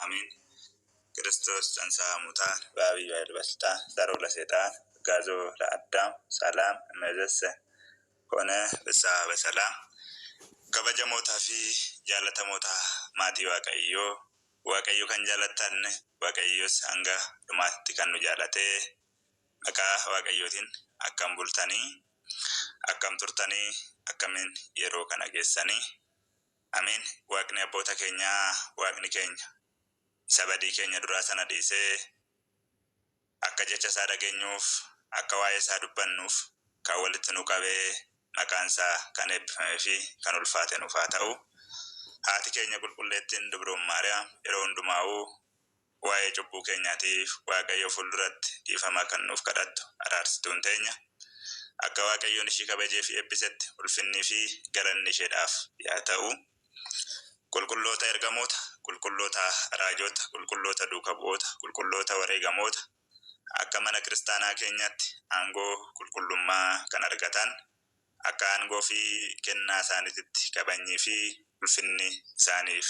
Amiin. ክርስቶስ ተንሥአ እሙታን በዐቢይ ኃይል ወሥልጣን ሠሮ ለሰይጣን አግዓዞ ለአዳም ሰላም እምይእዜሰ ኮነ ፍስሐ በሰላም። Kabajamootaa fi jaallatamoota maatii Waaqayyoo, Waaqayyo kan jaallattan, Waaqayyos hanga dhumaatti kan nu jaallatee, maqaa Waaqayyootiin akkam bultanii, akkam turtanii, akkamiin yeroo kana geessanii? Amiin. Waaqni abboota keenyaa, Waaqni keenya isa badii keenya duraa sana dhiisee akka jecha isaa dhageenyuuf, akka waa'ee isaa dubbannuuf kan walitti nu qabee, maqaan isaa kan eebbifamee fi kan ulfaate nuuf haa ta'u. Haati keenya qulqulleettiin Dubroon Maariyaam yeroo hundumaa'uu waa'ee cubbuu keenyaatiif Waaqayyo fuulduratti dhiifama kan nuuf kadhattu araarsituun teenya, akka Waaqayyoon ishii kabajee fi eebbisetti ulfinnii fi galanni isheedhaaf yaa ta'u. Qulqulloota ergamoota, qulqulloota raajota, qulqulloota duuka bu'oota, qulqulloota wareegamoota, akka mana kiristaanaa keenyaatti aangoo qulqullummaa kan argatan, akka aangoo fi kennaa isaaniititti kabajnii fi ulfinni isaaniif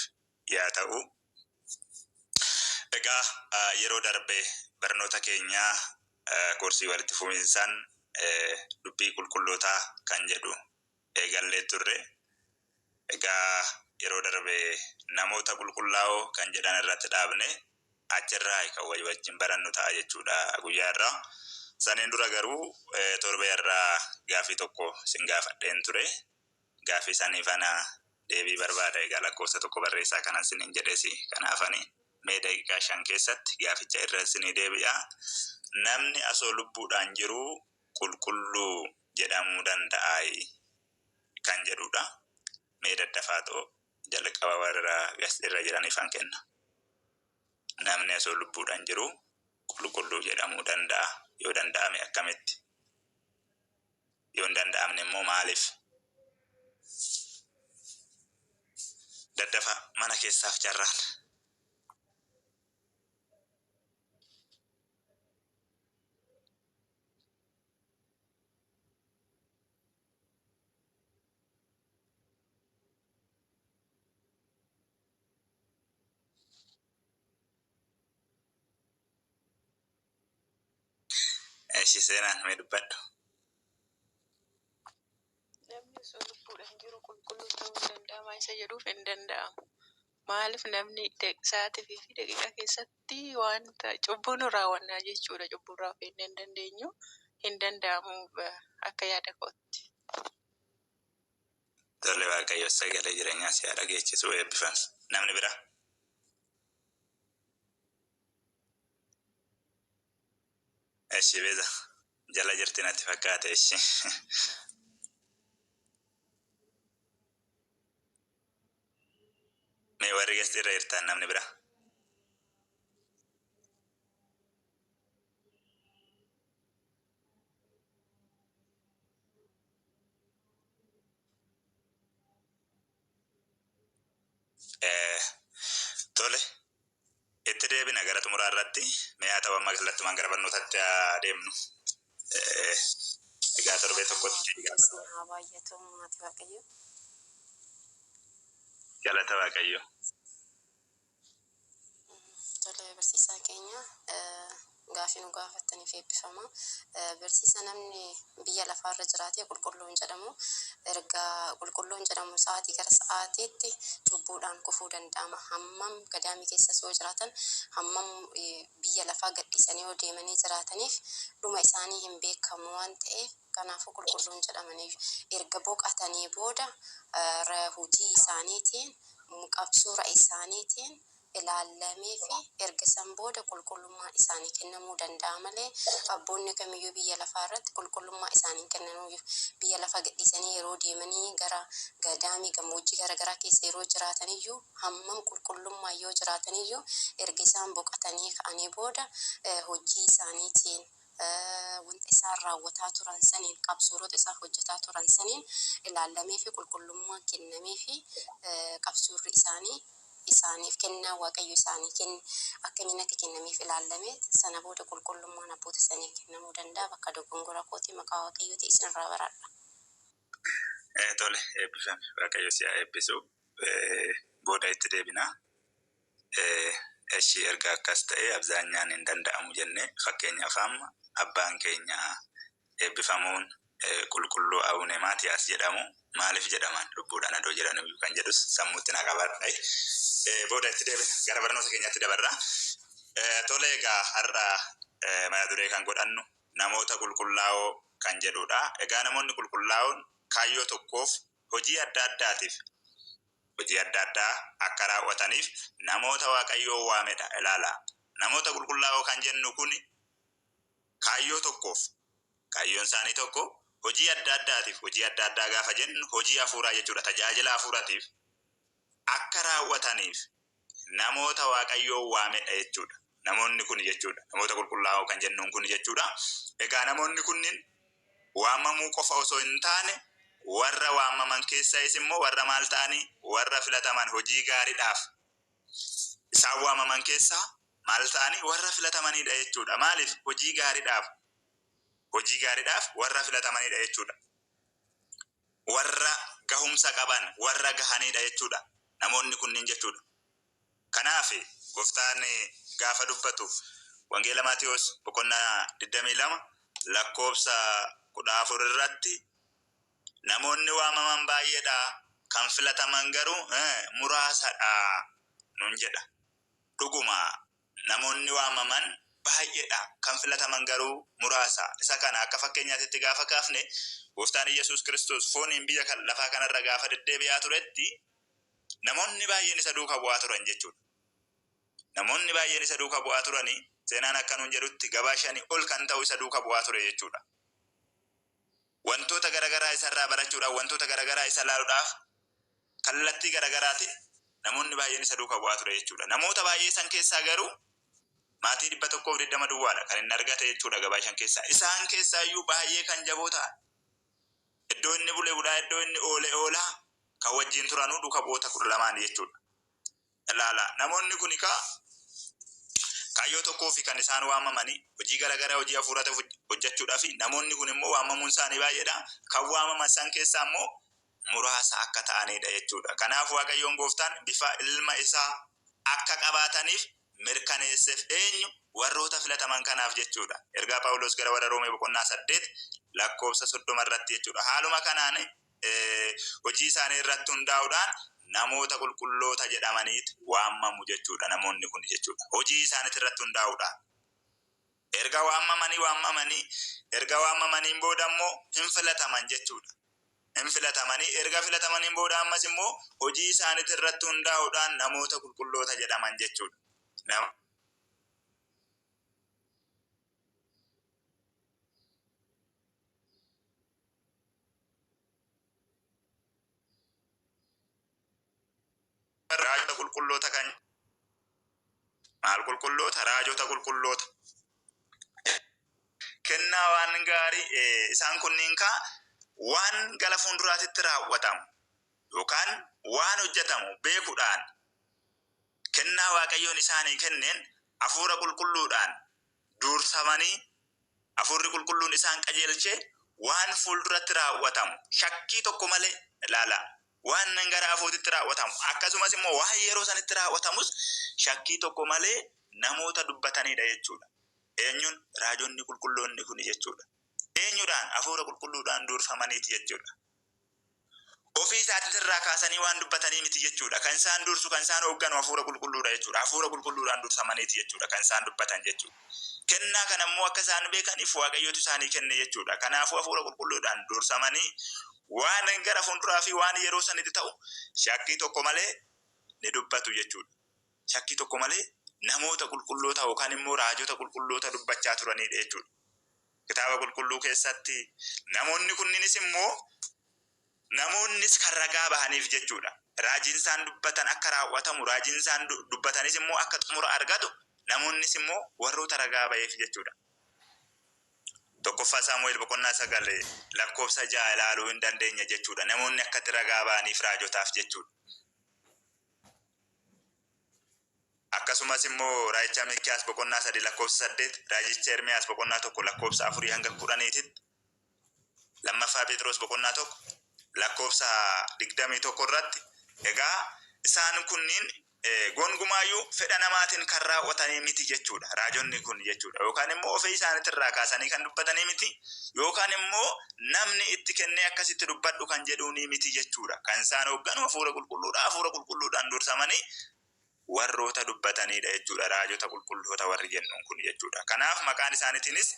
yaa ta'u. Egaa yeroo darbe barnoota keenyaa koorsii walitti fufiinsaan dubbii qulqullootaa kan jedhu eegallee turre. Egaa yeroo darbe namoota qulqullaa'oo kan jedhan irratti dhaabne, achirraa kan walii wajjin barannu ta'a jechuudha guyyaa irraa. Saniin dura garuu torbee irraa gaafii tokko sin gaafadheen ture. Gaafii saniif ana deebii barbaada. Egaa lakkoofsa tokko barreessaa kanan siniin jedhesi kanaafani mee daqiiqaa 5 keessatti gaaficha irra isinii deebi'a. Namni asoo lubbuudhaan jiruu qulqulluu jedhamuu danda'aayi kan jedhudha. Mee daddafaatoo jalqaba warra irra jiraniifan kenna. Namni asoo lubbuudhaan jiruu qulqulluu jedhamuu danda'a? Yoo danda'ame akkamitti? Yoo hin danda'amne immoo maaliif? Daddafaa, mana keessaaf carraan. Eshi, seenaan mee dubbadhu. Namni osoo lubbuudhaan jiru qulqulluu ta'uu hin danda'ama isa jedhuuf, hin danda'amu. Maaliif, namni sa'aatii fi daqiiqaa keessatti wanta cubbuu nu raawwannaa jechuudha. Cubbuu irraa of eegnee hin dandeenyu. Hin danda'amu akka yaada kootti. Tole, Waaqayyo sagalee jireenyaa si haa dhageechisu, eebbifami. Namni biraa? Eshi, Beeza jala jirti natti fakkaate, eshi. Mee warri guest irra jirtan, namni biraa? Tole, itti deebina gara xumuraa irratti. Mee haa ta'u, amma kallattumaan gara barnootaatti haa deemnu. Egaa torbee tokkotti Isin haa baay'atu, maatii Waaqayyo. Galata Waaqayyo. Tole, barsiisaa keenya, gaafii nu gaafattaniif eebbifama. Barsiisa, namni biyya lafaarra jiraatee qulqulluu hin jedhamu. Erga qulqulluu hin jedhamu, sa'aatii gara sa'aatiitti cubbuudhaan kufuu danda'ama. Hammam gadaamii keessa yoo jiraatan, hammam biyya lafaa gadhiisanii yoo deemanii jiraataniif, dhuma isaanii hin beekamu waan ta'eef, kanaafuu qulqulluu hin jedhamaniif. Erga boqatanii booda hojii isaaniitiin, qabsuura isaaniitiin ilaallamee fi erga san booda qulqullummaan isaanii kennamuu danda'a malee, abboonni kamiyyuu biyya lafaa irratti qulqullummaa isaanii hin kennanuuyyu. Biyya lafaa gadhiisanii yeroo deemanii gara gadaamii gammoojjii gara garaa keessa yeroo jiraataniyyuu, hammam qulqullummaa yoo jiraataniyyuu, erga isaan boqatanii ka'anii booda hojii isaaniitiin, wanta isaan raawwataa turan saniin, qabsoorota isaan hojjetaa turan saniin ilaallamee fi qulqullummaan kennamee fi qabsoorri isaanii isaaniif kennaa Waaqayyo isaanii kenne akkamiin akka kennameef ilaallamee sana booda qulqullummaan abboota sanii kennamuu danda'a. Bakka dogongora kootii maqaa Waaqayyooti isinirraa baradha. Tole, eebbifame. Waaqayyo si haa eebbisu. Booda itti deebina. Eshi erga akkas ta'e abzaanyaan hin danda'amu jenne, fakkeenyaaf amma abbaan keenya eebbifamuun qulqulluu Abune Maatiyaas jedhamu maaliif jedhaman lubbuudhaan adoo jiran kan jedhus sammuutti na qabadha. Booda itti deebina, gara barnoota keenyatti dabarra. Tole, egaa har'a mata duree kan godhannu namoota qulqullaa'oo kan jedhudha. Egaa namoonni qulqullaa'oon kaayyoo tokkoof hojii adda addaatiif hojii adda addaa akka raawwataniif namoota Waaqayyoo waamedha. Ilaala. Namoota qulqullaa'oo kan jennu kun kaayyoo tokkoof, kaayyoon isaanii tokko, hojii adda addaatiif, hojii adda addaa gaafa jennu hojii hafuuraa jechuudha. Tajaajila hafuuraatiif akka raawwataniif namoota Waaqayyoo waamedha jechuudha. Namoonni kun jechuudha. Namoota qulqullaa'oo kan jennuun kun jechuudha. Egaa namoonni kunniin waamamuu qofa osoo hin taane, warra waamaman keessaayis immoo warra maal ta'anii, warra filataman, hojii gaariidhaaf isaan waamaman keessaa maal ta'anii, warra filatamanidha jechuudha. Maaliif? Hojii gaariidhaaf. Hojii gaariidhaaf warra filatamanidha jechuudha. Warra gahumsa qaban, warra gahanidha jechuudha. Namoonni kunniin jechuudha. Kanaaf gooftaan gaafa dubbatu Wangeela Maatiyos boqonnaa 22 lakkoofsa 14 irratti, namoonni waamaman baay'eedha, kan filataman garuu muraasadha nun jedha. Dhuguma, namoonni waamaman baay'eedha, kan filataman garuu muraasa. Isa kana akka fakkeenyaatitti gaafa kaafne, gooftaan Iyyasuus Kiristoos fooniin biyya lafaa kanarra gaafa deddeebi'aa turetti namoonni baay'een isa duukaa bu'aa turan jechuudha. Namoonni baay'een isa duukaa bu'aa turanii, seenaan akka nuun jedhutti gabaa shanii ol kan ta'u isa duukaa bu'aa ture jechuudha. Wantoota garaagaraa isarraa barachuudhaaf, wantoota garaagaraa isa ilaaluudhaaf, kallattii garaagaraatiin namoonni baay'een isa duukaa bu'aa ture jechuudha. Namoota baay'ee san keessaa garuu maatii 120 duwwaadha kan inni argate jechuudha gabaa shan keessaa. Isaan keessaa iyyuu baay'ee kan jaboo ta'an. Iddoo inni bule bulaa, iddoo inni oole oolaa kan wajjin turanuu duuka bu'oota 12 jechuudha. Ilaala, namoonni kun egaa kaayyoo tokkoo fi kan isaan waamamanii hojii garaagaraa, hojii hafuuraa hojjechuudhaaf. Namoonni kun immoo waamamuun isaanii baay'eedha. Kan waamaman san keessaa immoo muraasa akka ta'anidha jechuudha. Kanaaf Waaqayyoon gooftaan bifa ilma isaa akka qabaataniif mirkaneesseef, eenyu, warroota filataman kanaaf jechuudha. Ergaa Phaawulos gara warra Roomee boqonnaa 8 lakkoofsa 30 irratti jechuudha. Haaluma kanaan hojii isaanii irratti hundaa'uudhaan namoota qulqulloota jedhamaniit waamamu jechuudha namoonni kun jechuudha. Hojii isaaniit irratti hundaa'uudhaan. Erga waamamanii erga waamamaniin booda immoo hin filataman jechuudha. Hin filatamanii, erga filatamaniin booda ammas immoo hojii isaaniit irratti hundaa'uudhaan namoota qulqulloota jedhaman jechuudha. Raajota qulqulloota kan maal qulqulloota, raajota qulqulloota. Kennaa waan gaarii isaan kunniin kaa waan gara fuulduraatitti raawwatamu yookaan waan hojjetamu beekuudhaan kennaa Waaqayyoon isaanii kenneen hafuura qulqulluudhaan duursamanii, hafuurri qulqulluun isaan qajeelchee waan fuulduratti raawwatamu shakkii tokko malee, ilaala, waan gara hafuutitti raawwatamu akkasumas immoo waan yeroo sanitti raawwatamus shakkii tokko malee namoota dubbatanidha jechuudha. Eenyuun? Raajonni qulqulloonni kun jechuudha. Eenyudhaan? Hafuura qulqulluudhaan durfamaniiti jechuudha. Ofii isaatirraa kaasanii waan dubbatanii miti jechuudha. Kan isaan dursu, kan isaan hoogganu hafuura qulqulluudha jechuudha. Hafuura qulqulluudhaan dursamaniiti jechuudha kan isaan dubbatan jechuudha. Kennaa kana immoo akka isaan beekaniif Waaqayyotu isaanii kenne jechuudha. Kanaafuu hafuura qulqulluudhaan dursamanii waan gara fuulduraa fi waan yeroo sanitti ta'u shakkii tokko malee ni dubbatu jechuudha. Shakkii tokko malee namoota qulqulloota yookaan immoo raajota qulqulloota dubbachaa turanidha jechuudha. Kitaaba qulqulluu keessatti namoonni kunniinis immoo namoonnis kan ragaa bahaniif jechuudha. Raajiin isaan dubbatan akka raawwatamu, raajiin isaan dubbatanis immoo akka xumura argatu namoonnis immoo warroota ragaa baheef jechuudha. Tokkoffaa Saamu'eel boqonnaa 9 lakkoofsa 6 ilaaluu hin dandeenya jechuudha. Namoonni akkatti ragaa bahaniif raajotaaf jechuudha. Akkasumas immoo raajicha Miikiyaas boqonnaa 3 lakkoofsa 8, raajicha Ermiyaas boqonnaa 1 lakkoofsa 4 hanga 10titti, lammaffaa Phexros boqonnaa 1 lakkoofsa 21 irratti, egaa isaan kunniin Gongumaayyuu fedha namaatiin kan raawwatanii miti jechuudha. Raajonni kun jechuudha. Yookaan immoo ofii isaaniitirraa kaasanii kan dubbatanii miti. Yookaan immoo namni itti kennee akkasitti dubbadhu kan jedhuunii miti jechuudha. Kan isaan hoogganu hafuura qulqulluudha. Hafuura qulqulluudhaan dursamanii warroota dubbatanidha jechuudha. Raajota qulqulloota warri jennuun kun jechuudha. Kanaaf maqaan isaaniitiinis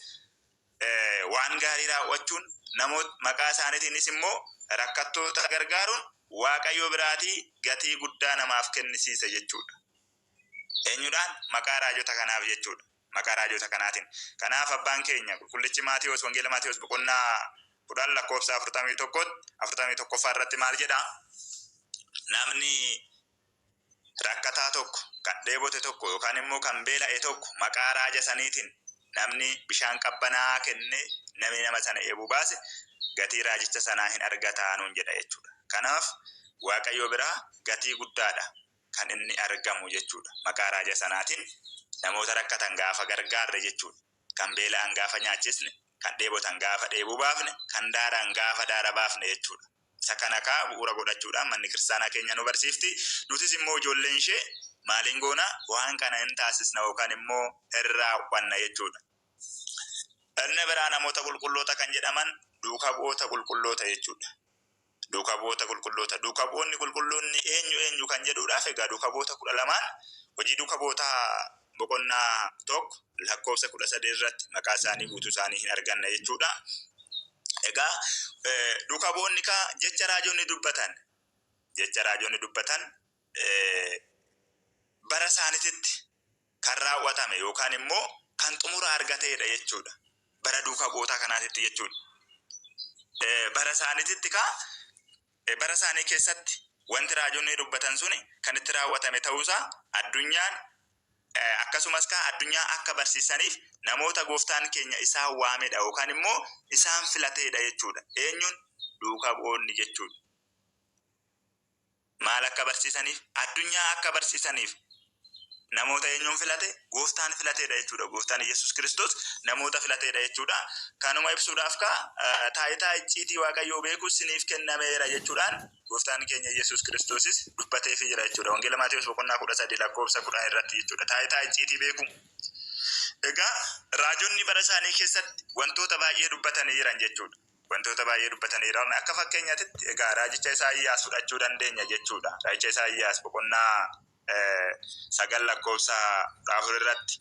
waan gaarii raawwachuun namoota maqaa isaaniitiinis immoo rakkattoota gargaaruun Waaqayyo biraatii gatii guddaa namaaf kennisiisa jechuudha. Eenyudhaan? Maqaa raajota kanaaf jechuudha. Maqaa raajota kanaatiin. Kanaaf abbaan keenya qulqullichi Maatewos Wangeela Maatewos boqonnaa 10 lakkoofsa 41 41ffaa irratti maal jedha? Namni rakkataa tokko, kan dheebote tokko yookaan immoo kan beela'e tokko maqaa raaja saniitiin namni bishaan qabbanaa'aa kennee namni nama sana eebuu baase gatii raajicha sanaa hin argata nuun jedha jechuudha. Kanaaf Waaqayyo biraa gatii guddaadha kan inni argamu jechuudha. Maqaa raaja sanaatiin namoota rakkatan gaafa gargaarre jechuudha. Kan beela'an gaafa nyaachisne, kan dheebotan gaafa dheebuu baafne, kan daaran gaafa daara baafne jechuudha. Isa kana kaa bu'uura godhachuudhaan manni kiristaanaa keenya nu barsiifti. Nutis immoo ijoolleen ishee maaliin goona? Waan kana hin taasisna yookaan immoo hin raawwanna jechuudha. Inni biraa namoota qulqulloota kan jedhaman duuka bu'oota qulqulloota jechuudha. Duuka bu'oota qulqulloota. Duuka bu'oonni qulqulloonni eenyu eenyu kan jedhuudhaaf egaa duuka bu'oota 12n hojii duuka bu'ootaa boqonnaa 1 lakkoofsa 13 irratti maqaa isaanii guutuu isaanii hin arganna jechuudha. Egaa duuka bu'oonni kaa jecha raajonni dubbatan jecha raajonni dubbatan bara isaaniititti kan raawwatame yookaan immoo kan xumura argateedha jechuudha. Bara duuka bu'ootaa kanaatitti jechuudha. Bara isaaniititti kaa bara isaanii keessatti wanti raajonni dubbatan suni kan itti raawwatame ta'uusaa addunyaan akkasumas kaa addunyaa akka barsiisaniif namoota gooftaan keenya isaan waamedha yookaan immoo isaan filateedha jechuudha. Eenyuun? Duuka bu'oonni jechuudha. Maal akka barsiisaniif? Addunyaa akka barsiisaniif. Namoota eenyuun filate? Gooftaan filateedha jechuudha. Gooftaan Yesuus Kiristoos namoota filateedha jechuudha. Kanuma ibsuudhaaf kaa taayitaa icciitii Waaqayyoo beekuu siniif kennameera jechuudhaan Gooftaan keenya Yesuus Kiristoosis dubbateefii jira jechuudha. Wangeela Maatewos boqonnaa 13 lakkoofsa 10 irratti jechuudha. Taayitaa icciitii beekuu. Egaa raajonni bara isaanii keessatti wantoota baay'ee dubbatanii jiran jechuudha. Wantoota baay'ee dubbatanii jiran. Akka fakkeenyaatitti egaa raajicha Isaayyaas fudhachuu dandeenya jechuudha. Raajicha Isaayyaas boqonnaa 9 lakkoofsa 14 irratti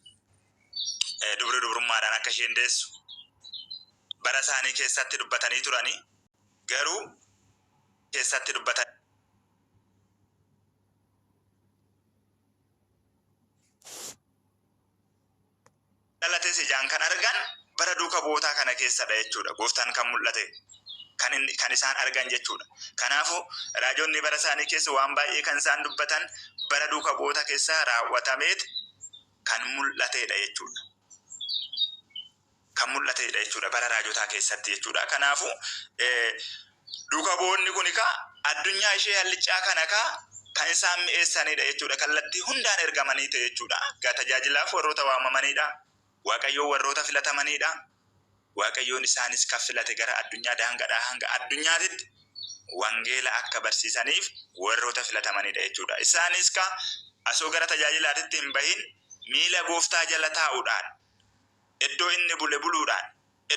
dubri dubrummaadhaan akka isheen deessu bara isaanii keessatti dubbatanii turanii garuu keessatti dubbatan. Dhalates ijaan kan argan bara duuka bu'ootaa kana keessadha jechuudha. Gooftaan kan mul'ate kan inni kan isaan argan jechuudha. Kanaafuu raajonni bara isaanii keessa waan baay'ee kan isaan dubbatan bara duuka bu'oota keessaa raawwatameet kan mul'ateedha jechuudha. Kan mul'ateedha jechuudha bara raajotaa keessatti jechuudha. Kanaafuu duuka bu'oonni kun kaa addunyaa ishee halliccaa kana kaa kan isaan mi'eessanidha jechuudha. Kallattii hundaan ergamanii ta'e jechuudha. Egaa tajaajilaaf warroota waamamanidha. Waaqayyoon warroota filatamanidha. Waaqayyoon isaanis kan filate gara addunyaa daangadhaa hanga addunyaatitti wangeela akka barsiisaniif warroota filatamanidha jechuudha. Isaanis kaa asoo gara tajaajilaatitti hin bahin miila gooftaa jala taa'uudhaan iddoo inni bule buluudhaan,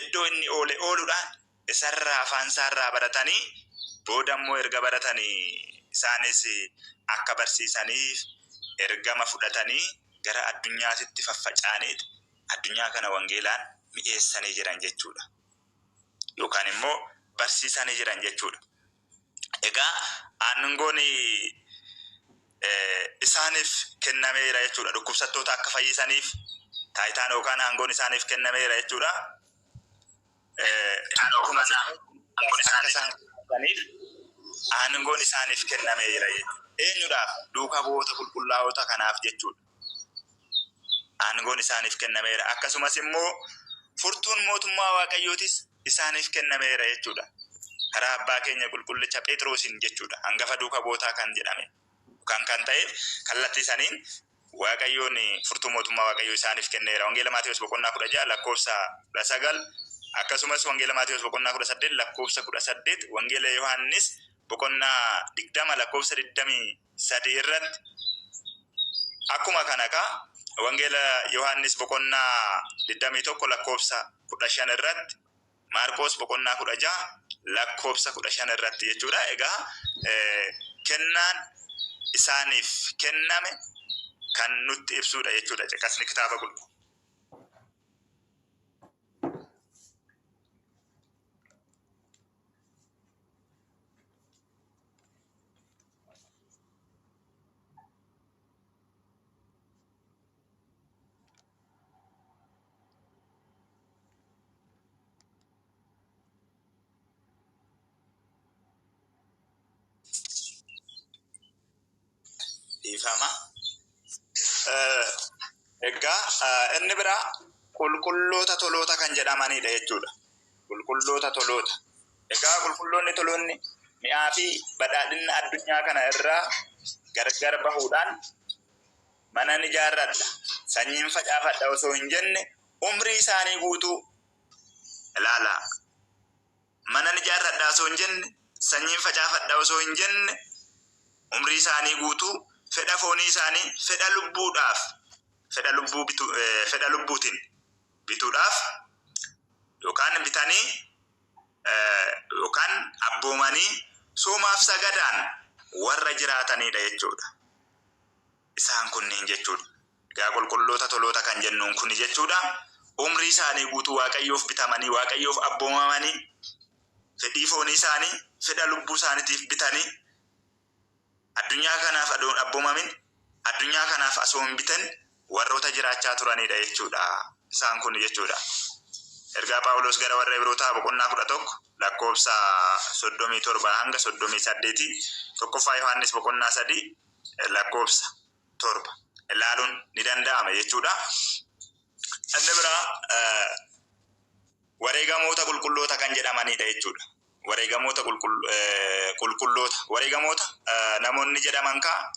iddoo inni oole ooluudhaan isarraa afaansaarraa baratanii booda immoo erga baratanii isaanis akka barsiisaniif ergama fudhatanii gara addunyaatitti faffaca'anii addunyaa kana wangeelaan mi'eessanii jiran jechuudha. Yookaan immoo barsiisanii jiran jechuudha. Egaa aangoon isaaniif kennameera jechuudha. Dhukkubsattoota akka fayyisaniif taayitaan yookaan aangoon isaaniif kennameera jechuudha. Akka isaan fayyisaniif aangoon isaaniif kennameera jechuudha. Eenyudhaaf? Duukaa bu'oota qulqullaa'ota kanaaf jechuudha. Aangoon isaaniif kennameera. Akkasumas immoo furtuun mootummaa Waaqayyootis isaaniif kennameera jechuudha. Karaa abbaa keenya qulqullicha Pheexiroosiin jechuudha. Hangafa duuka bu'ootaa kan jedhame yookaan kan ta'eef kallattii saniin Waaqayyoon furtuu mootummaa Waaqayyoo isaaniif kenneera. Wangeela Maatewos boqonnaa 16 lakkoofsa 19 akkasumas Wangeela Maatewos boqonnaa 18 lakkoofsa 18 Wangeela Yohaannis boqonnaa 20 lakkoofsa 23 irratti Akkuma kana kaa Wangeela Yohaannis boqonnaa 21 lakkoofsa 15 irratti, Maarqoos boqonnaa 16 lakkoofsa 15 irratti jechuudha. Egaa kennaan isaaniif kenname kan nutti ibsudha jechuudha caqasni kitaaba qulqulluu. Dhiifama. Egaa inni biraa qulqulloota toloota kan jedhamanidha jechuudha. Qulqulloota toloota. Egaa qulqulloonni toloonni mi'aa fi badhaadhina addunyaa kana irraa gargar bahuudhaan mana ni ijaarradha, sanyiin facaafadha osoo hin jenne umrii isaanii guutuu ilaalaa. Mana ni ijaarradha osoo hin jenne, sanyiin facaafadha osoo hin jenne umrii isaanii guutuu fedha foonii isaanii fedha lubbuudhaaf fedha lubbuu bitu fedha lubbuutiin bituudhaaf yookaan bitanii yookaan abboomanii soomaaf sagadaan warra jiraatanidha jechuudha. Isaan kunneen jechuudha. Egaa qulqulloota toloota kan jennuun kuni jechuudha. Umrii isaanii guutuu Waaqayyoof bitamanii, Waaqayyoof abboomamanii, fedhii foonii isaanii fedha lubbuu isaaniitiif bitanii, addunyaa kanaaf adoo hin abboomamin, addunyaa kanaaf asoo hin bitan warroota jiraachaa turanidha jechuudha. Isaan kun jechuudha. Ergaa Phaawulos gara warra Ibrootaa boqonnaa 11 lakkoofsa 37 hanga 38, tokkoffaa Yohaannis boqonnaa 3 lakkoofsa 7 ilaaluun ni danda'ama jechuudha. Inni biraa wareegamoota qulqulloota kan jedhamanidha jechuudha. Wareegamoota qulqulloota wareegamoota namoonni jedhaman kaa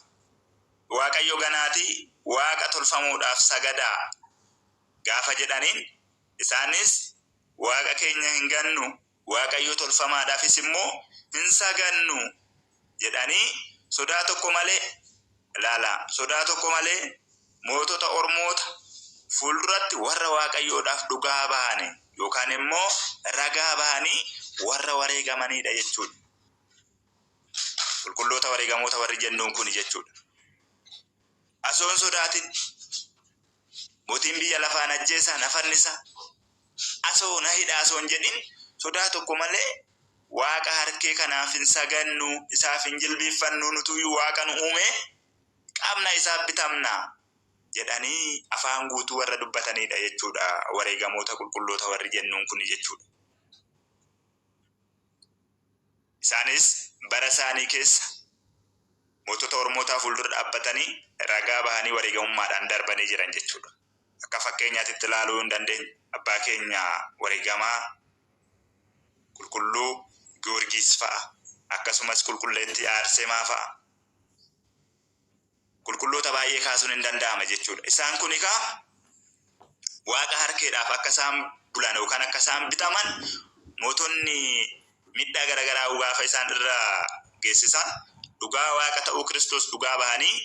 Waaqayyo ganaatii waaqa tolfamuudhaaf sagadaa gaafa jedhaniin isaanis waaqa keenya hin gannu Waaqayyo tolfamaadhaafis immoo hin sagannu jedhanii sodaa tokko malee, ilaalaa, sodaa tokko malee mootota ormoota fuulduratti warra Waaqayyoodhaaf dhugaa bahani yookaan immoo ragaa bahanii warra wareegamaniidha jechuudha. Qulqulloota wareegamoota warri jennuun kuni jechuudha. Asoo hin sodaatin mootiin biyya lafaa na ajjeesa, na fannisa, asoo na hidha asoo hin jedhin sodaa tokko malee Waaqa harkee kanaaf hin sagannu, isaaf hin jilbiiffannu, nutuyyuu Waaqa nu uume qabna, isaaf bitamna jedhanii afaan guutuu warra dubbataniidha jechuudha wareegamoota qulqulloota warri jennuun kuni jechuudha. Isaanis bara isaanii keessa mootota Ormootaa fuuldura dhaabbatanii ragaa bahanii wareegamummaadhaan darbanii jiran jechuudha. Akka fakkeenyaatitti ilaaluu hin dandeenya. Abbaa keenya wareegamaa Qulqulluu Giyoorgiis fa'a. Akkasumas Qulqulleettii Aarseemaa fa'a. Qulqulloota baay'ee kaasuun hin danda'ama jechuudha. Isaan kun egaa Waaqa harkeedhaaf akka isaan bulan yookaan akka isaan bitaman mootonni miidhaa garaagaraa gaafa isaan irra geessisan dhugaa Waaqa ta'uu Kiristoos dhugaa bahanii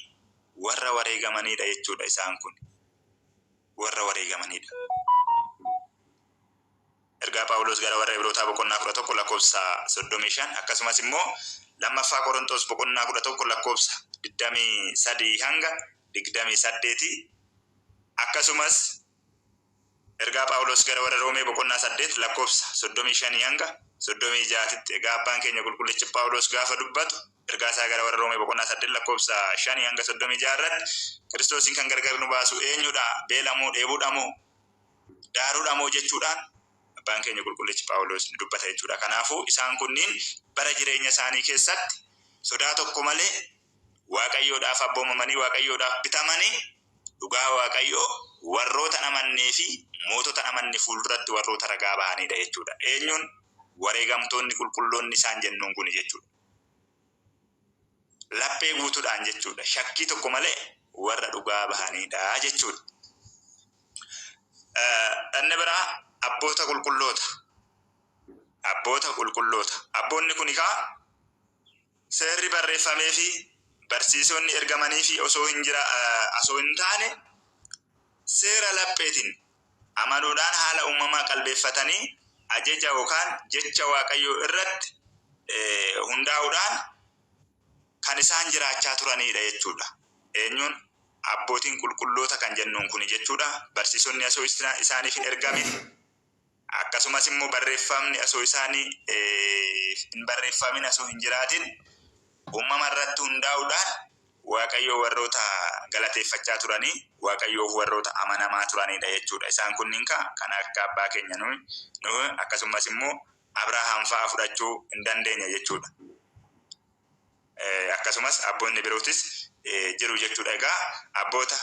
warra wareegamaniidha jechuudha isaan kun. Warra wareegamaniidha. Ergaa Phaawulos gara warra Ibrootaa boqonnaa 11 lakkoofsa 35 akkasumas immoo lammaffaa Qorontos boqonnaa 11 lakkoofsa 23 hanga 28 akkasumas ergaa Phaawulos gara warra Roomee boqonnaa 8 lakkoofsa 35 hanga 36tti. Egaa abbaan keenya qulqullichi Phaawulos gaafa dubbatu ergaa isaa gara warra Roomee boqonnaa 8 lakkoofsa 5 hanga 36 irratti Kiristoosiin kan gargar nu baasu eenyudha? Beela moo dheebuudha moo daaruudha moo jechuudhaan abbaan keenya qulqullichi Phaawulos ni dubbata jechuudha. Kanaafuu isaan kunniin bara jireenya isaanii keessatti sodaa tokko malee Waaqayyoodhaaf abboomamanii Waaqayyoodhaaf bitamanii dhugaa Waaqayyoo warroota hin amannee fi mootota hin amanne fuulduratti warroota ragaa bahaniidha jechuudha. Eenyuun? Wareegamtoonni qulqulloonni isaan jennuun kuni jechuudha. Laphee guutuudhaan jechuudha. Shakkii tokko malee warra dhugaa bahaniidha jechuudha. Inni biraa abboota qulqulloota. Abboota qulqulloota. Abboonni kun egaa seerri barreeffamee fi barsiisonni ergamanii fi osoo hin jira osoo hin taane seera lapheetiin amanuudhaan haala uumamaa qalbeeffatanii ajaja yookaan jecha Waaqayyoo irratti hundaa'uudhaan kan isaan jiraachaa turanidha jechuudha. Eenyuun abbootiin qulqulloota kan jennuun kuni jechuudha. Barsiisonni osoo isaaniif hin ergamin, akkasumas immoo barreeffamni osoo isaanii hin barreeffamin osoo hin jiraatin, uumama irratti hundaa'uudhaan Waaqayyoo warroota galateeffachaa turanii, Waaqayyoof warroota amanamaa turanidha jechuudha. Isaan kunniin kan akka abbaa keenya Nuhi, akkasumas immoo Abrahaam fa'aa fudhachuu hin dandeenya jechuudha. Akkasumas abboonni birootis jiru jechuudha. Egaa abboota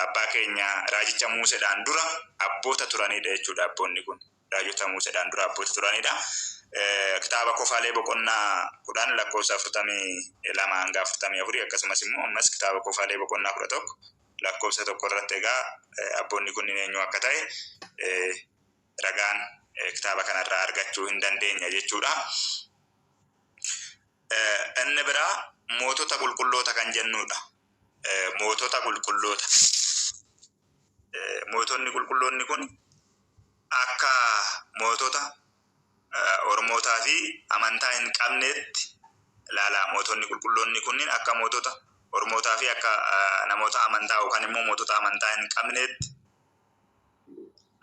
abbaa keenya raajicha Museedhaan dura abboota turanidha jechuudha abboonni kun. Raajota Museedhaan dura abboota turanidha. Kitaaba Kofalee boqonnaa 10 lakkoofsa 42 hanga 44, akkasumas immoo ammas kitaaba Kofalee boqonnaa 11 lakkoofsa 1 irratti egaa abboonni kunniin eenyu akka ta'e ragaan kitaaba kanarraa argachuu hin dandeenya jechuudha. Inni biraa mootota qulqulloota kan jennudha. Mootota qulqulloota. Mootonni qulqulloonni kun akka mootota Oromootaa fi amantaa hin qabneetti ilaala. Mootonni qulqulloonni kunniin akka mootota Oromootaa fi akka namoota amantaa yookaan immoo mootota amantaa hin qabneetti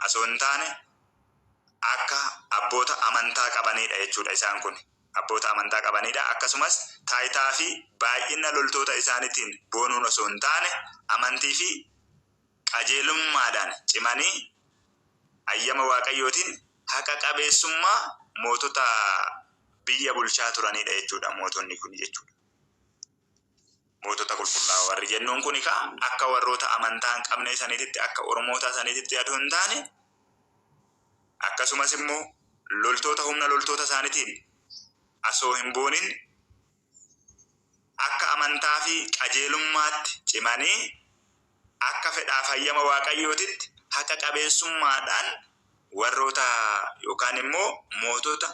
osoo hin taane akka abboota amantaa qabanidha jechuudha isaan kun. Abboota amantaa qabanidha. Akkasumas taayitaa fi baay'ina loltoota isaaniitiin boonuun osoo hin taane amantii fi qajeelummaadhaan cimanii ayyama Waaqayyootiin haqa qabeessummaa mootota biyya bulchaa turanidha jechuudha mootonni kun jechuudha. Mootota qulqullaa'oo warri jennuun kun akka warroota amantaa hin qabne saniititti, akka Oromoota saniititti adoo hin taane, akkasumas immoo loltoota humna loltoota isaaniitiin osoo hin boonin akka amantaa fi qajeelummaatti cimanii akka fedhaaf hayyama Waaqayyootitti haqa qabeessummaadhaan warroota yookaan immoo mootota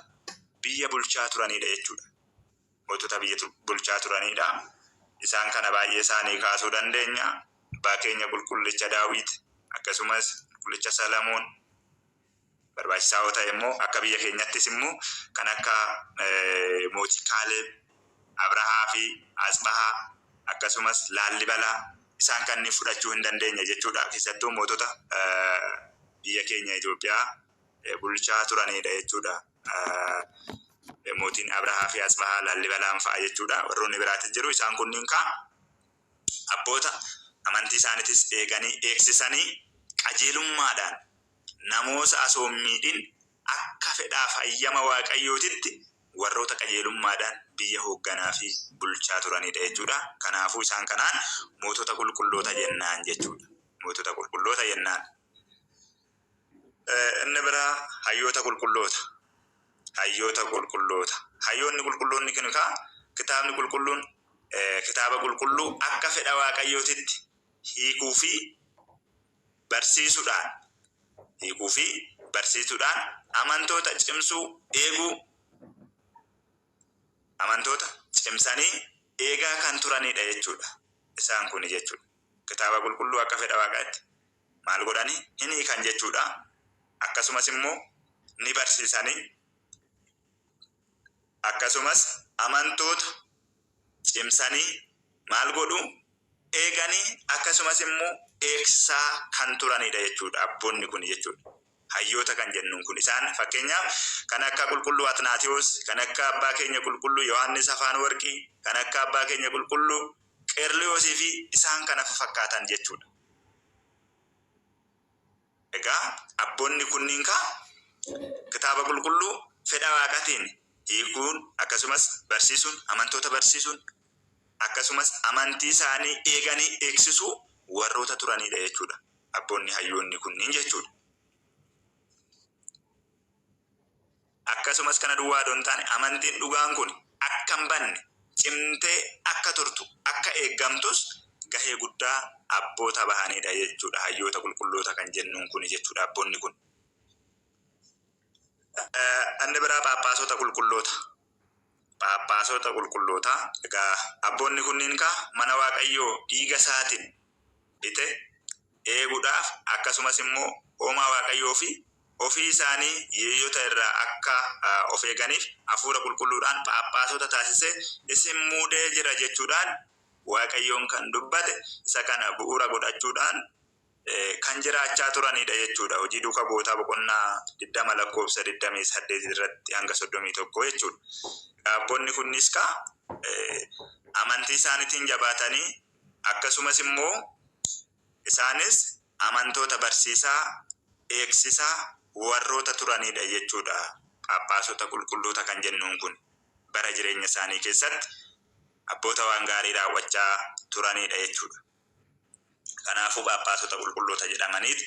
biyya bulchaa turanidha jechuudha. Mootota biyya bulchaa turanidha. Isaan kana baay'ee isaanii kaasuu dandeenya. Abbaa keenya qulqullicha Daawit, akkasumas qulqullicha Salamoon, barbaachisaa yoo ta'e immoo akka biyya keenyattis immoo kan akka mootii Kaaleeb, Abrahaa fi Asbahaa, akkasumas Laallibalaa, isaan kanneen fudhachuu hin dandeenya jechuudha. Keessattuu mootota biyya keenya Itoophiyaa bulchaa turanidha jechuudha. Mootiin Abrahaa fi Asbahaa, Laallibalaan fa'a jechuudha. Warroonni biraatis jiru. Isaan kunniin kaa abboota amantii isaaniitis eeganii eegsisanii qajeelummaadhaan namoota osoo hin miidhin akka fedhaaf hayyama Waaqayyootitti warroota qajeelummaadhaan biyya hoogganaa fi bulchaa turanidha jechuudha. Kanaafuu isaan kanaan mootota qulqulloota jennaan jechuudha. Mootota qulqulloota jennaan. Inni biraa hayyoota qulqulloota. Hayyoota qulqulloota. Hayyoonni qulqulloonni kun kaa kitaabni qulqulluun kitaaba qulqulluu akka fedha Waaqayyootitti hiikuu fi barsiisuudhaan hiikuu fi barsiisuudhaan amantoota cimsuu eeguu, amantoota cimsanii eegaa kan turanidha jechuudha. Isaan kun jechuudha. Kitaaba qulqulluu akka fedha Waaqaatti maal godhanii hin hiikan jechuudha. Akkasumas immoo ni barsiisanii, akkasumas amantoota cimsanii maal godhu eeganii, akkasumas immoo eegsisaa kan turanidha jechuudha abboonni kun jechuudha. Hayyoota kan jennuun kun isaan fakkeenyaaf kan akka qulqulluu Atnaatiyoos, kan akka abbaa keenya qulqulluu Yohaannis Afaan Warqii, kan akka abbaa keenya qulqulluu Qeerliyoosii fi isaan kana fakkaatan jechuudha. Egaa abboonni kunniin kaa kitaaba qulqulluu fedha Waaqaatiin hiikuun, akkasumas barsiisuun, amantoota barsiisuun, akkasumas amantii isaanii eeganii eegsisuu warroota turanidha jechuudha. Abboonni hayyoonni kunniin jechuudha. Akkasumas kana duwwaa odoo hin taane amantiin dhugaan kun akka hin banne, cimtee akka turtu, akka eeggamtus gahee guddaa abboota bahanidha jechuudha. Hayyoota qulqulloota kan jennuun kun jechuudha abboonni kun. Inni biraa phaaphaasota qulqulloota. Phaaphaasota qulqullootaa. Egaa abboonni kunniin kaa mana Waaqayyoo dhiiga isaatiin bite eeguudhaaf akkasumas immoo hoomaa Waaqayyoo fi ofii isaanii yeeyyota irraa akka of eeganiif hafuura qulqulluudhaan phaaphaasota taasisee isin muudee jira jechuudhaan Waaqayyoon kan dubbate isa kana bu'uura godhachuudhaan kan jiraachaa turanidha jechuudha. Hojii duuka bu'ootaa boqonnaa 20 lakkoofsa 28 irratti hanga 31 jechuudha. Abboonni kunnis kaa amantii isaaniitiin jabaatanii akkasumas immoo isaanis amantoota barsiisaa, eegsisaa warroota turanidha jechuudha. Phaaphaasota qulqulloota kan jennuun kun bara jireenya isaanii keessatti abboota waan gaarii raawwachaa turanidha jechuudha. Kanaafuu phaaphaasota qulqulloota jedhamaniit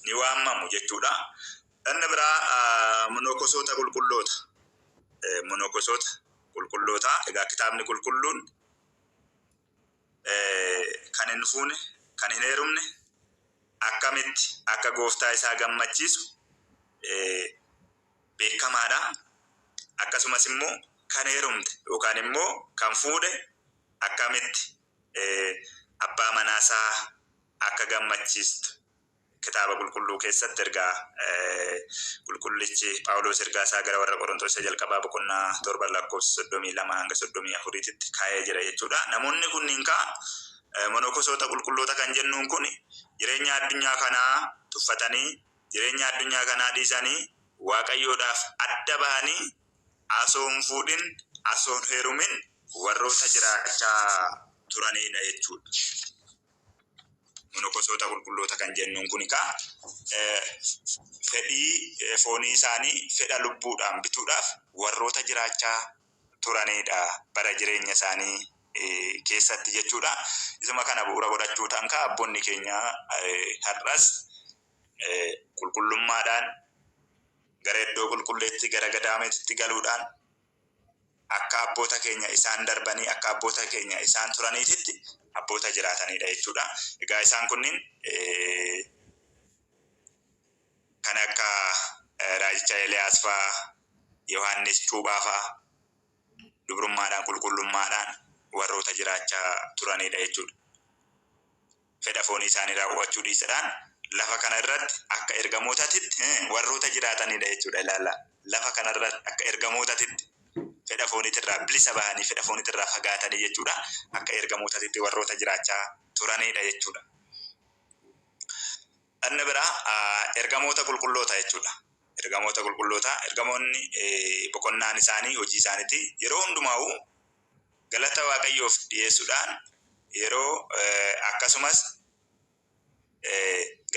ni waamamu jechuudha. Inni biraa monokosoota qulqulloota. Monokosoota qulqulloota. Egaa kitaabni qulqulluun kan hin fuune, kan hin heerumne, akkamitti akka gooftaa isaa gammachiisu beekamaadha. Akkasumas immoo kan heerumte yookaan immoo kan fuudhe akkamitti abbaa manaasaa akka gammachiistu kitaaba qulqulluu keessatti ergaa qulqullichi Phaawulos ergaa isaa gara warra Qorontos isa jalqabaa boqonnaa 7 lakkoofsa 32 hanga 34tti kaa'ee jira jechuudha. Namoonni kunniin kaa monokosoota qulqulloota kan jennuun kun jireenya addunyaa kanaa tuffatanii, jireenya addunyaa kanaa dhiisanii, Waaqayyoodhaaf adda bahanii asoo hin fuudhin, asoo hin heerumin warroota jiraachaa turanidha jechuudha. Monokosoota qulqulloota kan jennuun kun kaa fedhii foonii isaanii fedha lubbuudhaan bituudhaaf warroota jiraachaa turanidha bara jireenya isaanii keessatti jechuudha. Isuma kana bu'uura godhachuudhaan kaa abboonni keenya har'as qulqullummaadhaan gara iddoo qulqulleetti, gara gadaameetitti galuudhaan akka abboota keenya isaan darbanii, akka abboota keenya isaan turaniititti abboota jiraatanidha jechuudha. Egaa isaan kunniin kan akka raajicha Eeliyaas fa'aa, Yohaannis Cuuphaa fa'aa dubrummaadhaan qulqullummaadhaan warroota jiraachaa turanidha jechuudha. Fedha foonii isaanii raawwachuu dhiisuudhaan lafa kana irratti akka ergamootaatitti warroota jiraatanidha jechuudha. Ilaala, lafa kana irratti akka ergamootaatitti fedha fooniitirraa bilisa bahanii, fedha fooniitirraa fagaatanii jechuudha. Akka ergamootaatitti warroota jiraachaa turanidha jechuudha. Inni biraa ergamoota qulqulloota jechuudha. Ergamoota qulqulloota, ergamoonni boqonnaan isaanii hojii isaaniiti yeroo hundumaa'u galata Waaqayyoof dhiyeessuudhaan yeroo akkasumas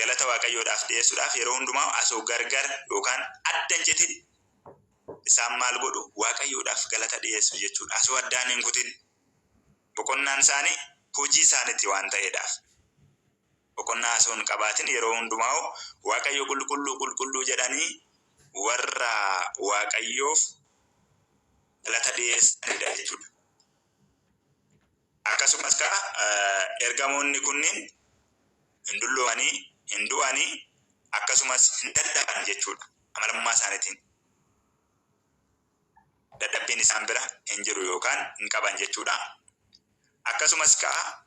galata Waaqayyoodhaaf dhiyeessuudhaaf yeroo hundumaa asoo gargar yookaan adda hin citin isaan maal godhu? Waaqayyoodhaaf galata dhiyeessu jechuudha. Asoo addaan hin kutin boqonnaan isaanii hojii isaaniiti waan ta'eedhaaf. Boqonnaa osoo hin qabaatin yeroo hundumaa Waaqayyo qulqulluu qulqulluu jedhanii warra Waaqayyoof galata dhiyeessanidha jechuudha. Akkasumas kaa ergamoonni kunniin hin dulloomanii, hin du'anii, akkasumas hin dadhaban jechuudha. Amalummaa isaaniitiin dadhabbiin isaan bira hin jiru yookaan hin qaban jechuudha. Akkasumas kaa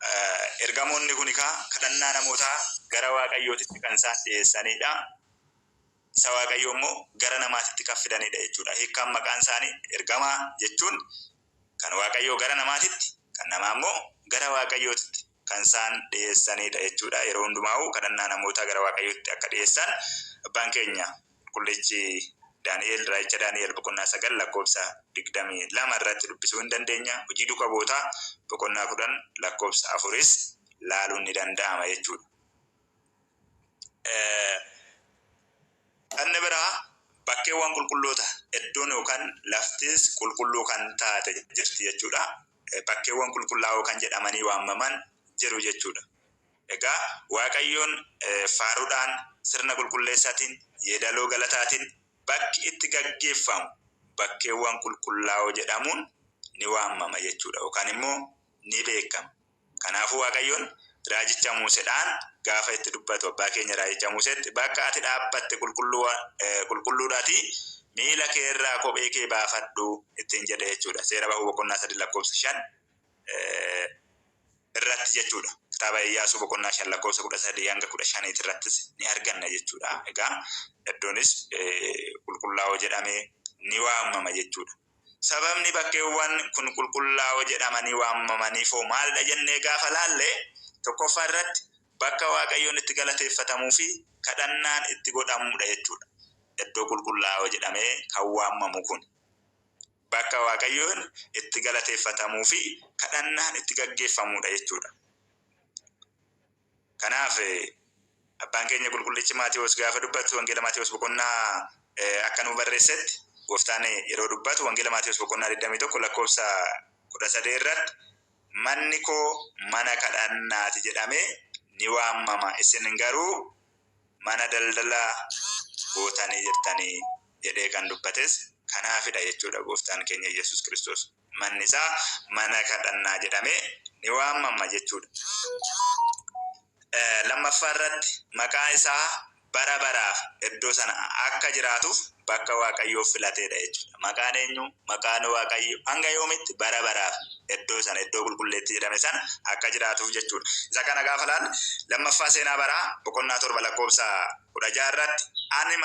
ergamoonni kun kaa kadhannaa namootaa gara Waaqayyootitti kan isaan dhiyeessanidha. Isa Waaqayyoo immoo gara namaatitti kan fidanidha jechuudha. Hiikkaan maqaan isaanii ergamaa jechuun kan Waaqayyoo gara namaatitti, kan namaa immoo gara Waaqayyootitti kan isaan dhiyeessanidha jechuudha. Yeroo hundumaa'u kadhannaa namootaa gara Waaqayyootti akka dhiyeessan abbaan keenya qulqullichi Daani'el, raajicha Daani'el boqonnaa 9 lakkoofsa 22 irratti dubbisuu hin dandeenya. Hojii duuka bu'ootaa boqonnaa 10 lakkoofsa 4s laaluun ni danda'ama jechuudha. Inni biraa bakkeewwan qulqulloota, iddoon yookaan laftis qulqulluu kan taate jirti jechuudha. Bakkeewwan qulqullaa'oo kan jedhamanii waamaman jiru jechuudha. Egaa Waaqayyoon faaruudhaan, sirna qulqulleessaatiin, yeedaloo galataatiin bakki itti gaggeeffamu bakkeewwan qulqullaa'oo jedhamuun ni waamama jechuudha yookaan immoo ni beekama. Kanaafuu Waaqayyoon raajicha Museedhaan gaafa itti dubbatu abbaa keenya raajicha Museetti bakka ati dhaabbatte qulqulluudhaatii Miila kee irraa kophee kee baafadhu ittiin jedhe jechuudha. Seera Bahuu boqonnaa 3 lakkoofsa 5 irratti jechuudha. Kitaaba Iyyaasuu boqonnaa 5 lakkoofsa 13 hanga 15 irrattis ni arganna jechuudha. Egaa iddoonis qulqullaa'oo jedhamee ni waamama jechuudha. Sababni bakkeewwan kun qulqullaa'oo jedhamanii waamamaniifoo maalidha jennee gaafa laalle, tokkoffaa irratti bakka Waaqayyoon itti galateeffatamuu fi kadhannaan itti godhamudha jechuudha. Iddoo qulqullaa'oo jedhamee kan waamamu kun bakka Waaqayyoon itti galateeffatamuu fi kadhannaan itti gaggeeffamudha jechuudha. Kanaaf abbaan keenya qulqullichi Maatiyoos gaafa dubbatu, Wangeela Maatiyoos boqonnaa akka nu barreessetti, gooftaan yeroo dubbatu Wangeela Maatiyoos boqonnaa 21 lakkoofsa 13 irratti, "Manni koo mana kadhannaati jedhamee ni waamama, isin garuu mana daldalaa gootanii jirtanii" jedhee kan dubbates kanaafidha jechuudha. Gooftaan keenya Yesuus Kiristoos manni isaa mana kadhannaa jedhamee ni waamama jechuudha. Lammaffaa irratti maqaa isaa bara baraaf iddoo sana akka jiraatuuf bakka Waaqayyoof filateedha jechuudha. Maqaan eenyu? Maqaan Waaqayyo hanga yoomitti? Bara baraaf iddoo sana, iddoo qulqulleettii jedhame sana akka jiraatuuf jechuudha. Isa kana gaafa laalle, lammaffaa seenaa baraa boqonnaa 7 lakkoofsa 16 irratti, Ani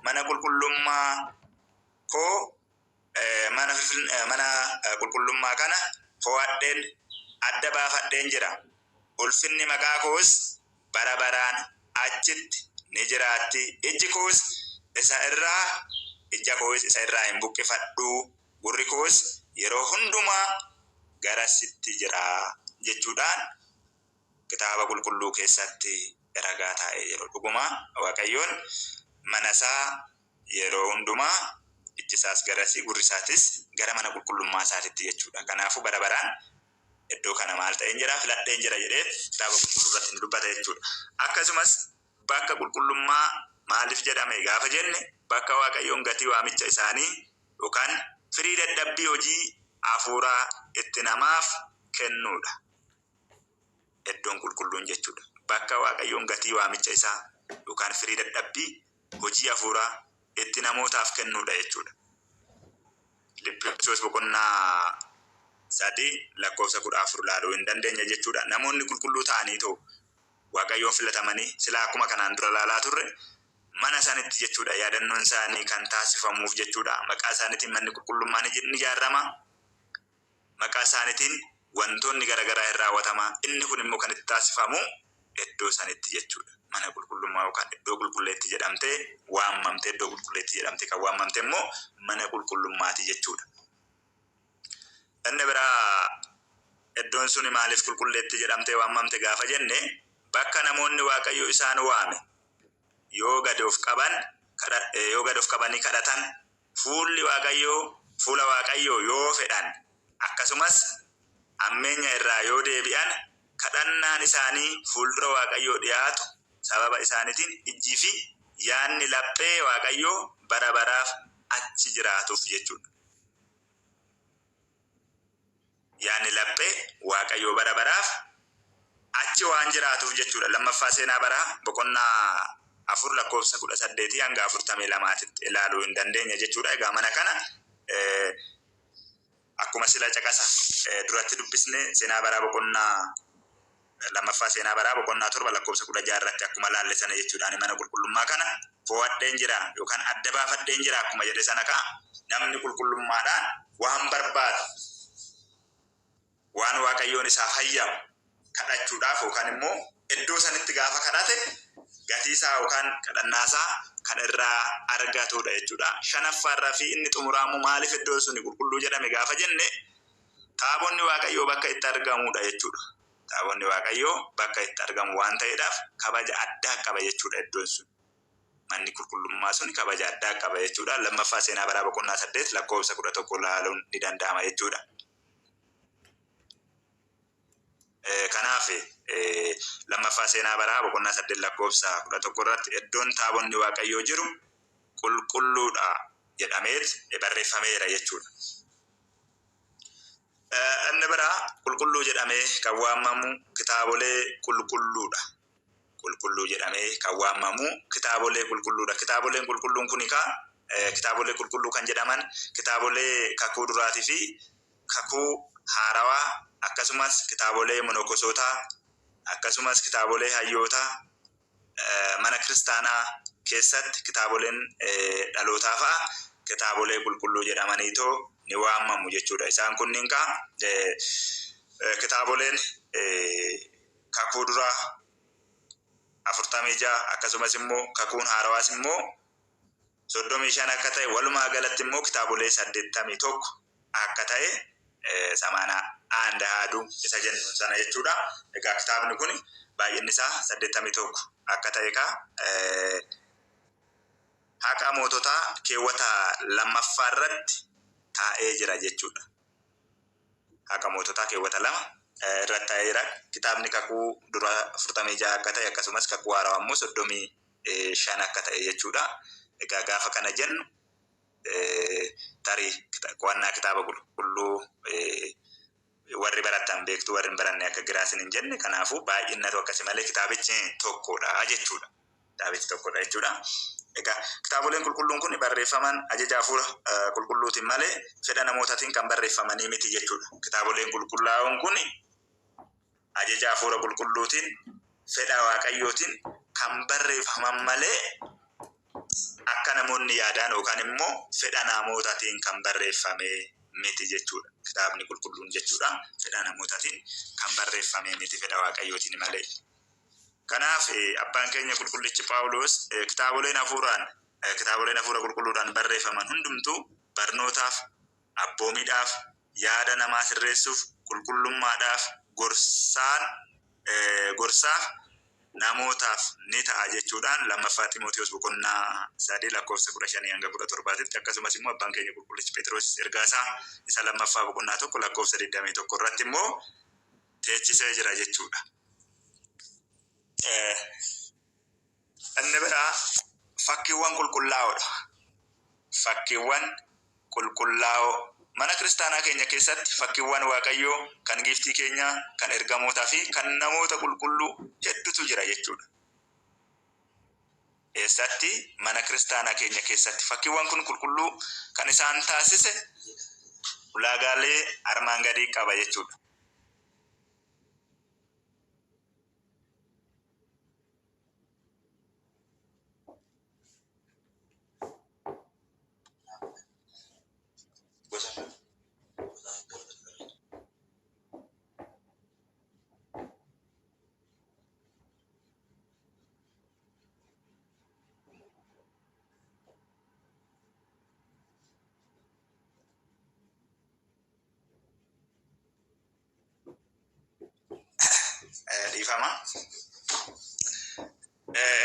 mana qulqullummaa koo, mana qulqullummaa kana fo'adheen adda baafadheen jira. Ulfinni maqaa koos bara baraan achitti ni jiraatti. Ijji koos isa irraa ija koos isa irraa hin buqqifadhu. Gurri koos yeroo hundumaa garasitti jira" jechuudhaan kitaaba qulqulluu keessatti ragaa taa'ee jiru. Dhuguma Waaqayyoon mana isaa yeroo hundumaa ijji isaas garasii, gurri isaatis gara mana qulqullummaa isaatitti jechuudha. Kanaafuu bara baraan iddoo kana maal ta'een jira, filadheen jira jedhee kitaaba qulqulluu irratti ni dubbata jechuudha. Akkasumas bakka qulqullummaa maaliif jedhame gaafa jenne, bakka Waaqayyoon gatii waamicha isaanii yookaan firii dadhabbii hojii hafuuraa itti namaaf kennuudha. Iddoon qulqulluun jechuudha. Bakka Waaqayyoon gatii waamicha isaa yookaan firii dadhabbii hojii hafuuraa itti namootaaf kennuudha jechuudha. Filiphisiyuus boqonnaa 3 lakkoofsa 14 ilaaluu hin dandeenya jechuudha. Namoonni qulqulluu ta'anii too Waaqayyoon filatamanii silaa akkuma kanaan dura ilaalaa turre mana sanitti jechuudha yaadannoon isaanii kan taasifamuuf jechuudha. Maqaa isaaniitiin manni qulqullummaa ni ijaarama. Maqaa isaaniitiin wantoonni garaagaraa hin raawwatama. Inni kun immoo kan itti taasifamu iddoo sanitti jechuudha. Mana qulqullummaa yookaan iddoo qulqulleetti jedhamtee waamamte, iddoo qulqulleetti jedhamtee kan waamamte immoo mana qulqullummaati jechuudha. Inni biraa, iddoon suni maaliif qulqulleetti jedhamtee waamamte gaafa jenne, bakka namoonni Waaqayyo isaan waame yoo gadi of qaban, yoo gadi of qabanii kadhatan, fuulli Waaqayyoo, fuula Waaqayyoo yoo fedhan, akkasumas hammeenya irraa yoo deebi'an, kadhannaan isaanii fuuldura Waaqayyoo dhiyaatu sababa isaaniitiin ijjii fi yaadni laphee Waaqayyoo bara baraaf achi jiraatuuf jechuudha. Yaadni laphee Waaqayyoo bara baraaf achi waan jiraatuuf jechuudha. Lammaffaa seenaa baraa boqonnaa 4 lakkoofsa 18 hanga 42tti ilaaluu hin dandeenya jechuudha. Egaa mana kana akkuma sila caqasa duratti dubbisne, seenaa baraa boqonnaa, lammaffaa seenaa baraa boqonnaa 7 lakkoofsa 16 irratti akkuma laalle sana jechuudha. Ani mana qulqullummaa kana fo'adheen jira yookaan adda baafadheen jira akkuma jedhe sana ka'a, namni qulqullummaadhaan waan barbaadu, waan Waaqayyoon isaaf hayyamu kadhachuudhaaf yookaan immoo iddoo sanitti gaafa kadhate gatii isaa yookaan kadhannaa isaa kan irraa argatudha jechuudha. Shanaffaarraa fi inni xumuraa immoo maaliif iddoon suni qulqulluu jedhame gaafa jenne, taabonni Waaqayyoo bakka itti argamudha jechuudha. Taabonni Waaqayyoo bakka itti argamu waan ta'eedhaaf kabaja addaa qaba jechuudha iddoon sun. Manni qulqullummaa sun kabaja addaa qaba jechuudha. Lammaffaa seenaa baraa boqonnaa 8 lakkoofsa 11 ilaaluun ni danda'ama jechuudha. Kanaaf lammaffaa seenaa baraa boqonnaa 8 lakkoofsa 11 irratti iddoon taabonni Waaqayyoo jiru qulqulluudha jedhameet barreeffameera jechuudha. Inni biraa qulqulluu jedhamee kan waamamu kitaabolee qulqulluudha. Qulqulluu jedhamee kan waamamu kitaabolee qulqulluudha. Kitaaboleen qulqulluun kun egaa Kitaabolee qulqulluu kan jedhaman kitaabolee kakuu duraatii fi kakuu haarawaa, akkasumas kitaabolee monokosootaa, akkasumas kitaabolee hayyootaa, mana kiristaanaa keessatti kitaaboleen dhalootaa fa'a kitaabolee qulqulluu jedhamaniitoo ni waamamu jechuudha. Isaan kunniin kaa kitaaboleen kakuu duraa 46, akkasumas immoo kakuun haarawaas immoo 35 akka ta'e, walumaa galatti immoo kitaabolee 81 akka ta'e, samaanaa aanda haaduu isa jennu sana jechuudha. Egaa kitaabni kun baay'inni isaa 81 akka ta'e kaa Haqa Moototaa keewwata 2ffaa irratti taa'ee jira jechuudha. Haqa Moototaa keewwata 2 irratti taa'ee jira. Kitaabni kakuu dura 46 akka ta'e, akkasumas kakuu haarawaa immoo 35 akka ta'e jechuudha. Egaa gaafa kana jennu tarii qo'annaa kitaaba qulqulluu warri barattan beektu, warri hin baranne akka giraa isin hin jenne. Kanaafuu baay'inatu akkasi malee kitaabichi tokkodha jechuudha. Kitaabichi tokkodha jechuudha. Egaa kitaaboleen qulqulluun kun barreeffaman ajaja hafuura qulqulluutiin malee fedha namootaatiin kan barreeffamanii miti jechuudha. Kitaaboleen qulqullaa'oon kun ajaja hafuura qulqulluutiin, fedha Waaqayyootiin kan barreeffaman malee akka namoonni yaadaan yookaan immoo fedha namootaatiin kan barreeffame miti jechuudha. Kitaabni qulqulluun jechuudha. Fedha namootaatiin kan barreeffame miti, fedha Waaqayyootiin malee. Kanaaf abbaan keenya qulqullichi Phaawulos kitaaboleen hafuuraan kitaaboleen hafuura qulqulluudhaan barreeffaman hundumtuu barnootaaf, abboomiidhaaf, yaada namaa sirreessuuf, qulqullummaadhaaf, gorsaan gorsaaf namootaaf ni ta'a jechuudhaan 2ffaa Ximootiyoos boqonnaa 3 lakkoofsa 15 hanga 17tti, akkasumas immoo abbaan keenya qulqullichi Pheexiroos ergaa isaa isa 2ffaa boqonnaa 1 lakkoofsa 21 irratti immoo teechisee jira jechuudha. Inni biraa fakkiiwwan qulqullaa'oodha. Fakkiiwwan qulqullaa'oo mana kiristaanaa keenya keessatti fakkiiwwan Waaqayyoo, kan giiftii keenyaa, kan ergamootaa fi kan namoota qulqulluu hedduutu jira jechuudha. Eessatti? Mana kiristaanaa keenya keessatti. Fakkiiwwan kun qulqulluu kan isaan taasise ulaagaalee armaan gadii qaba jechuudha. Dhiifama.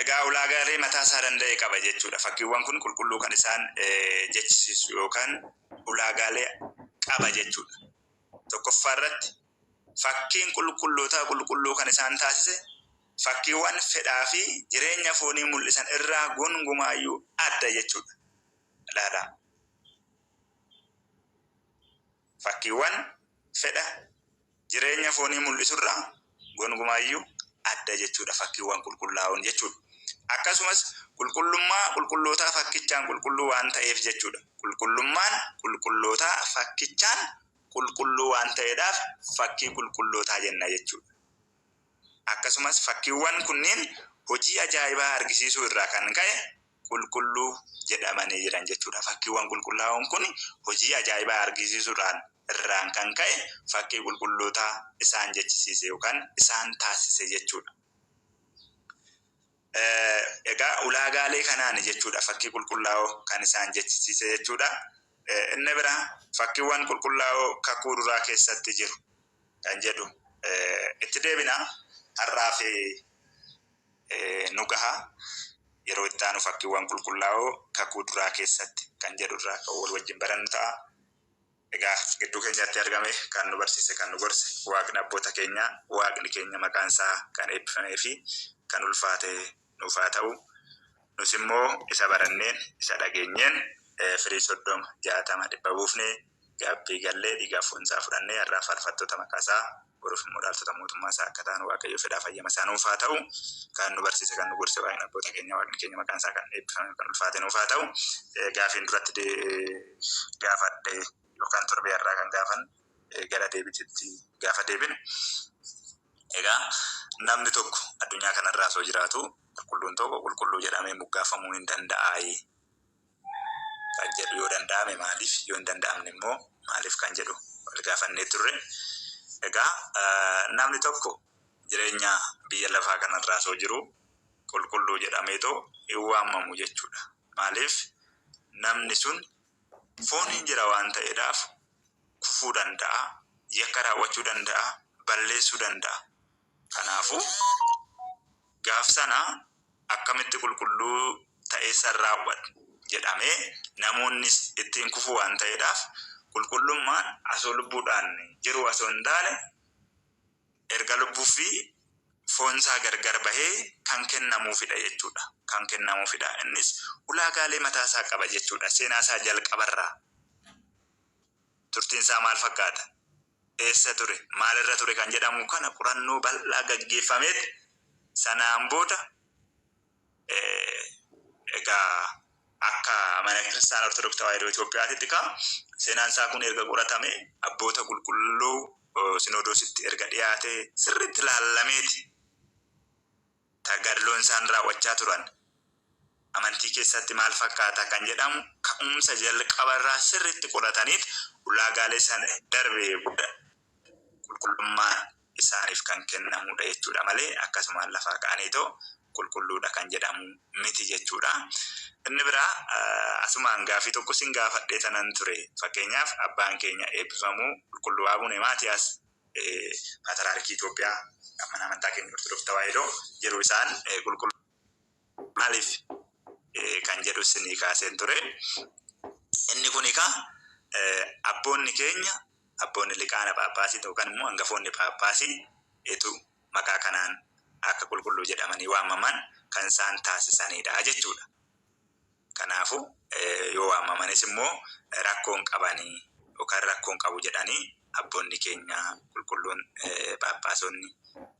Egaa ulaagaalee mataa isaa danda'e qaba jechuudha. Fakkiiwwan kun qulqulluu kan isaan jechisiisu yookaan ulaagaalee qaba jechuudha. Tokkoffaa irratti fakkiin qulqullootaa qulqulluu kan isaan taasise fakkiiwwan fedhaa fi jireenya foonii mul'isan irraa gongumaayyuu adda jechuudha. Ilaalaa. Fakkiiwwan fedha jireenya foonii mul'isurraa gongumaayyuu adda jechuudha fakkiiwwan qulqullaa'oon jechuudha. Akkasumas qulqullummaa qulqullootaa fakkichaan qulqulluu waan ta'eef jechuudha. Qulqullummaan qulqullootaa fakkichaan qulqulluu waan ta'eedhaaf fakkii qulqullootaa jenna jechuudha. Akkasumas fakkiiwwan kunniin hojii ajaa'ibaa argisiisuu irraa kan ka'e qulqulluu jedhamanii jiran jechuudha. Fakkiiwwan qulqullaa'oon kun hojii ajaa'ibaa argisiisuudhaan irraan kan ka'e fakkii qulqullootaa isaan jechisiise yookaan isaan taasise jechuudha. Egaa ulaagaalee kanaan jechuudha fakkii qulqullaa'oo kan isaan jechisiise jechuudha. Inni biraa fakkiiwwan qulqullaa'oo kakuu duraa keessatti jiru kan jedhu itti deebina. Har'aaf nu gaha. Yeroo itti aanu fakkiiwwan qulqullaa'oo kakuu duraa keessatti kan jedhu irraa kan wal wajjin barannu ta'a. Egaa gidduu keenyatti argame kan nu barsiise, kan nu gorse Waaqni abboota keenyaa, Waaqni keenya maqaan isaa kan eebbifamee fi kan ulfaate nuuf haa ta'u. Nus immoo isa baranneen, isa dhageenyeen firii 30, 60, 100 buufnee gaabbii gallee dhiigaaf foon isaa fudhannee har'aa faarfattoota maqaa isaa Boruuf immoo dhaaltota mootummaa isaa akka taanu Waaqayyo fedhaa fayyama isaa nuuf haa ta'u. Kan nu barsiise kan nu gorse Waaqni abboota keenya Waaqni keenya maqaan isaa kan eebbifame kan ulfaate nuuf haa ta'u. Gaafiin duratti gaafadhe yookaan torbee har'aa kan gaafan gara deebititti gaafa deebinu. Egaa namni tokko addunyaa kanarraa osoo jiraatu qulqulluun tokko qulqulluu jedhamee moggaafamuu hin danda'aayi kan jedhu yoo danda'ame maaliif yoo hin danda'amne immoo maaliif kan jedhu wal gaafannee turre. Egaa namni tokko jireenya biyya lafaa kanarraa osoo jiru qulqulluu jedhameetoo hin waamamu jechuudha. Maaliif namni sun fooniin jira waan ta'eedhaaf kufuu danda'a, yakka raawwachuu danda'a, balleessuu danda'a. Kanaafuu gaaf sana akkamitti qulqulluu ta'ee san raawwadhu jedhamee namoonnis ittiin kufuu waan ta'eedhaaf qulqullummaan asoo lubbuudhaan jiru osoo hin taane erga lubbuu fi foonsaa gargar bahee kan kennamuufidha jechuudha. Kan kennamuufidha. Innis ulaagaalee mataasaa qaba jechuudha. Seenaa isaa jalqabarraa turtiin isaa maal fakkaata? Eessa ture? Maalirra ture kan jedhamu kana qorannoo bal'aa gaggeeffameet sanaan booda egaa akka mana kiristaana Ortodoksii Tawaahidoo Itoophiyaatitti kaa seenaan isaa kun erga qoratame abboota qulqulluu sinodoositti erga dhiyaate sirriitti laallameeti tagadloon isaan raawwachaa turan amantii keessatti maal fakkaata kan jedhamu ka'umsa jalqabarraa sirriitti qorataniit ulaagaalee sana darbee booda qulqullummaan isaaniif kan kennamudha jechuudha malee akkasumaan lafaa ka'aniitoo qulqulluudha kan jedhamu miti jechuudha. Inni biraa asumaan gaafii tokko sin gaafadhee tanan ture. Fakkeenyaaf abbaan keenya eebbifamuu qulqulluu Abune Maatiyaas Paatiraarkii Itoophiyaa mana amantaa keenya Ortodoksii Tawaahidoo yeroo isaan qulqulluu maaliif kan jedhu isinii kaaseen ture. Inni kun egaa abboonni keenya abboonni liqaana Phaaphaasii yookaan immoo hangafoonni Phaaphaasii etu maqaa kanaan akka qulqulluu jedhamanii waamaman kan isaan taasisanidha jechuudha. Kanaafuu yoo waamamanis immoo rakkoon qabanii yookaan rakkoon qabu jedhanii abboonni keenya qulqulluun Phaaphaasonni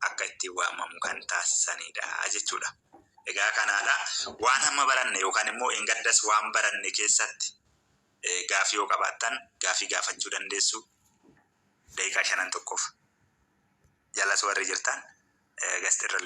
akka ittiin waamamu kan taasisanidha jechuudha. Egaa kanaadha waan hamma baranne yookaan immoo engaddas waan baranne keessatti gaafii yoo qabaattan gaafii gaafachuu dandeessu daqiiqaa shanan tokkoof. Jalas warri jirtan gastirra.